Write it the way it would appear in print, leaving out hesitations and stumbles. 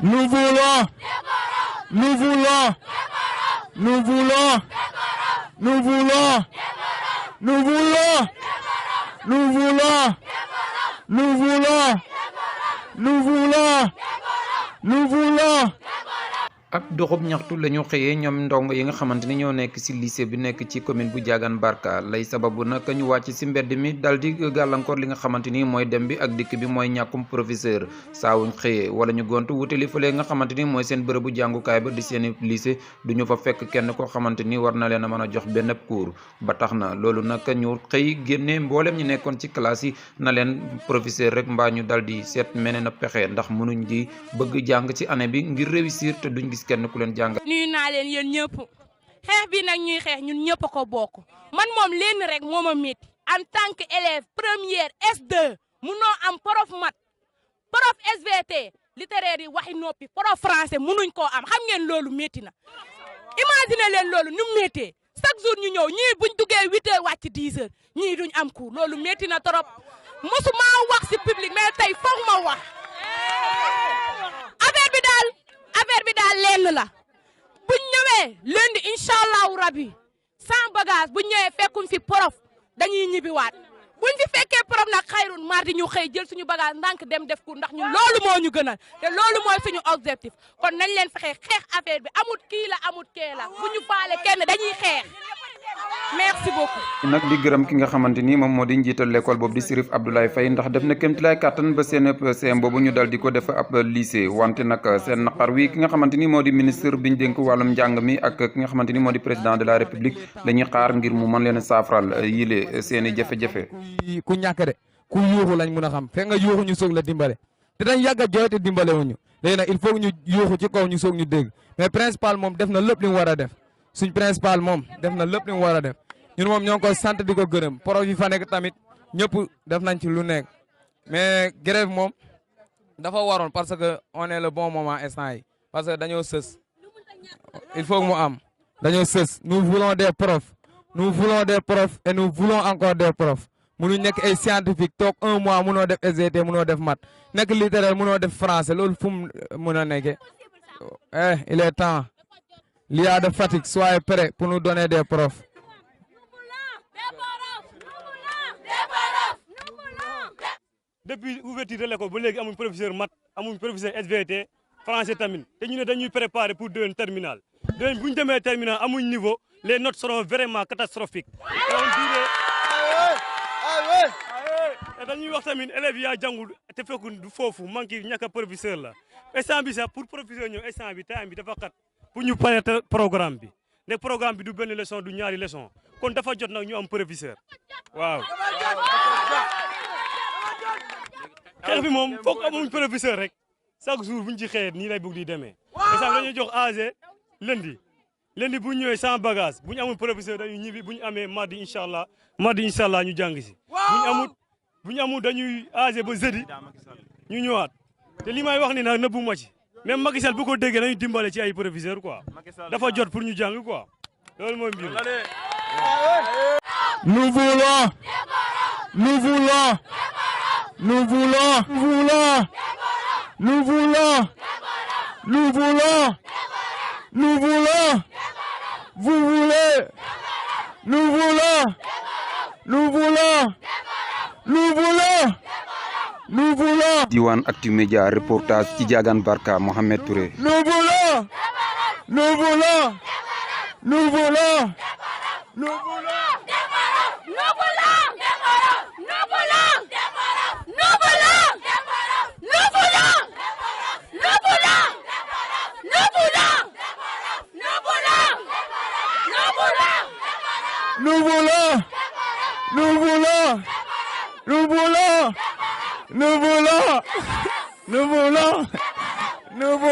Nous voulons, nous voulons, nous voulons, nous voulons, nous voulons, nous voulons, nous voulons, nous voulons, nous voulons. ab doxub ñaxtu lañu xëyee ñoom ndongo yi nga xamante ni ñoo nekk ci lycée bi nekk ci commune bu Diagane Barka lay sababu nag ñu wàcc ci mbedd mi dal di gàllankoor li nga xamante ni mooy dem bi ak dikk bi mooy ñàkkum professeur saawuñ xëyee wala ñu gontu wutali fële nga xamante ni mooy seen bërëbu jàngukaay ba di seen lycée duñu fa fekk kenn koo xamante ni war na leen a mën a jox benn cours ba tax na loolu nag ñu xëy génne mboolem ñu nekkoon ci classe yi na leen professeur rek mbaa ñu dal di seet meneen a pexe ndax mënuñ di bëgg jàng ci année bi ngir réussir te duñ gis kenn ku leen jàngal. nuyu naa leen yéen ñëpp xeex bi nag ñuy xeex ñun ñëpp a ko bokk man moom lenn rek moo ma métti en tant que élève première S2 munoo am prof mat prof SVT littéraire yi waxi noppi prof français munuñ koo am xam ngeen loolu métti na. imagine leen loolu nu mu méttee chaque jour ñu ñëw ñii buñ duggee 8h wàcc 10h ñii duñ am cours loolu métti na trop mosuma wax si public mais tey foog ma wax affaire bi daal lenn la buñ ñëwee lundi incha allahu rabi sans bagage buñ ñëwee fekkuñ fi prof dañuy ñibbiwaat buñ fi fekkee prof nag xayrun mardi ñu xëy jël suñu bagage ndànk dem def ko ndax ñun loolu moo ñu gënal te loolu mooy suñu objectif kon nañ leen fexe xeex affaire bi amut kii la amut kee la bu ñu faale kenn dañuy xeex merci beaucoup. nag di gërëm ki nga xamante ni moom moo di njiital l'école boobu di Sirif Abdoulaye Faye ndax def na kéemtalaay kàttan ba seen CM boobu ñu dal di ko def ab lycée wante nag seen naqar wi ki nga xamante ni moo di ministre biñ dénk wàllum njàng mi ak ki nga xamante ni moo di président de la république dañuy xaar ngir mu mën leen a saafaral yile seen i jafe-jafe. ku ñàkk de ku yuuxu lañ mun a xam fekk nga yuuxu ñu soog la dimbale te dañ yàgg a jooy te dimbale wuñu léegi nag il faut ñu yuuxu ci kaw ñu soog ñu dégg mais principal moom def na lépp li mu war a def suñ principal moom def na lépp li mu war a def ñun moom ñoo ngi ko sant di ko gërëm prof yi fa nekk tamit ñëpp def nañ ci lu nekk mais grève moom dafa waroon parce que on est le bon moment instant yi parce que dañoo sës il faut mu am dañoo sës nous voulons des profs et nous voulons encore des profs mënuñ nekk ay scientifique toog 1 mois mënoo def SVT mënoo def maths nekk littéraire mënoo def français loolu fu mu mën a nekkee il est temps l'IA de Fatick soyez prêts pour nous donner des profs. depuis ouverture de l'école ba léegi amuñ professeur maths amuñ professeur SVT français tamit te ñu ne dañuy préparer pour déwén terminal déwén bu ñu demee terminal amuñ niveau les notes seront vraiment catastrophiques. te dañuy wax tamit élèves yaa jàngul te fekk du foofu manqué ñàkk a professeur la instant bi sax pour professeur ñëw instant bi time bi dafa xat pour ñu pare programme bi ne programme bi du benn leçon du ñaari leçon kon dafa jot nag ñu am professeur waaw. xeex bi moom foog amuñ professeur rek chaque jour buñ ci xëyee nii lay bëgg di demee. instant dañuy jox AG lundi bu ñu ñëwee sans bagage bu ñu amul professeur dañuy ñibbi bu ñu amee mardi incha allah ñu jàng si. bu ñu amul dañuy AG ba jeudi ñu ñëwaat te li may wax ni nag nëbbu ma ci même Macky Sall bu ko déggee nañu dimbale ci ay professeur quoi dafa jot pour ñu jàng quoi loolu mooy mbir Nous voulons, nous voulons, nous voulons, nous voulons, nous voulons, nous voulons, vous voulez, nous voulons, nous voulons, nous voulons, nous voulons. Diwane Actu Média reportage ci Diagane Barka Mohamed Touré. Nous voulons, nous voulons, nous voulons, nous voulons. Nous voulons, nous voulons, nous voulons, nous voulons, nous voulons, nous voulons.